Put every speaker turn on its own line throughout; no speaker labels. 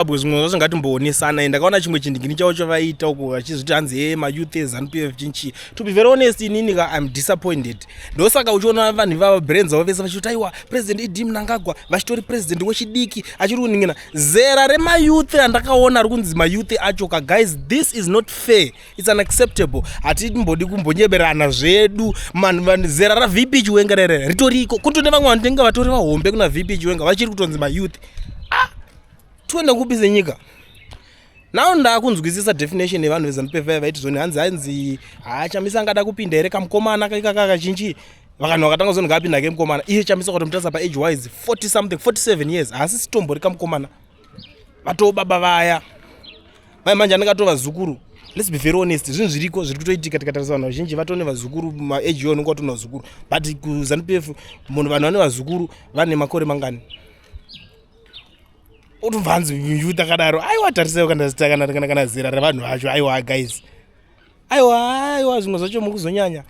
Zimbabwe zvimwe zvacho ngatimboonesana. Ndakaona chimwe chindingini chavo chavaiita uko vachizviti hanzi e mayouth eZanu PF chinchi. To be very honest, inini ka, I'm disappointed. Ndosaka uchiona vanhu ivava brains avo vese vachiti aiwa, President ED Mnangagwa vachitori president wechidiki achiri kuningina zera remayouth andakaona ari kunzi mayouth acho ka. Guys, this is not fair, it's unacceptable. Hatimbodi kumbonyeberana zvedu man. Zera raVP Chiwenga rere ritoriko kutone vamwe vanhu tinenge vatori vahombe kuna VP Chiwenga vachiri kutonzi mayouth. Ah, tiende kupi senyika? Now ndakunzwisisa definition yevanhu veZanu PF vaiti zvoni hanzi haChamisa angada kupinda here kamukomana kaikaka kazhinji. Vakanhu vakatanga zoni ngaapinda ke mukomana iye Chamisa. Kwatomutarisa paage wise, 40 something, 47 years, haasi sitombori kamukomana. Vatoo baba vaya mai manje anenge atova zukuru. Let's be very honest, zvinhu zviriko zviri kutoitika. Tikatarisa vanhu vazhinji vatone vazukuru, maage iwo unenge watone vazukuru, but kuZanu PF munhu vanhu vane vazukuru vane makore mangani? Utobva hanzi youth akadaro. Aiwa, tarisaiwo kana zera revanhu vacho. Aiwa guys, aiwa, aiwa, zvimwe zvacho mukuzonyanya.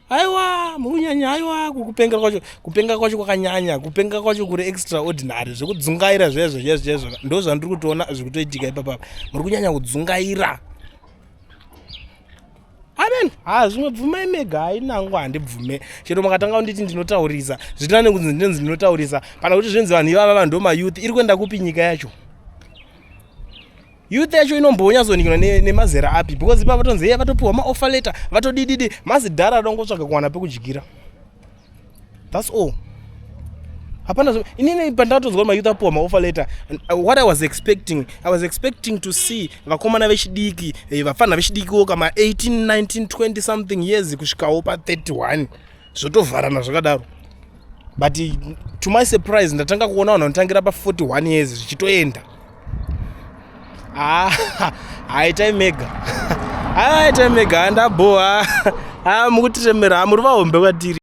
Aiwa, mukunyanya. Aiwa, kupenga kwacho, kupenga kwacho kwakanyanya, kupenga kwacho kuri extraordinary zvekudzungaira zvezvo zvezvo zvezvo. Ndo zvandiri kutoona zviri kutoitika ipapapa, muri kunyanya kudzungaira. Amen. Ha, zvimwe bvumai mega. Hainangu, handibvume. Chero makatanga kunditi ndinotaurisa, zvitina nekunzi ndinonzi ndinotaurisa pana kuti zvinzi vanhu ivava vanhu ndo mayouth. Iri kuenda kupi nyika yacho? Youth yacho inombonyatsonikirwa nemazera api? Because ipa vatonzi ye vatopiwa maoffer letter, vatodididi mazidhara adongotsvaga kuwana pekudyira. That's all, hapana. Inini pandatonzwa mayouth apiwa maoffer letter, what I was expecting, I was expecting to see vakomana vechidiki, vafana vechidikiwo kama 18, 19, 20 something years kusvikawo pa31, zvotovharana zvakadaro. But to my surprise, ndatanga kuona vanhu vanotangira pa41 years zvichitoenda. Ah, haitai mega, aitai mega, ndabhowa. Mukutiremera, muri vahombe kwatiri.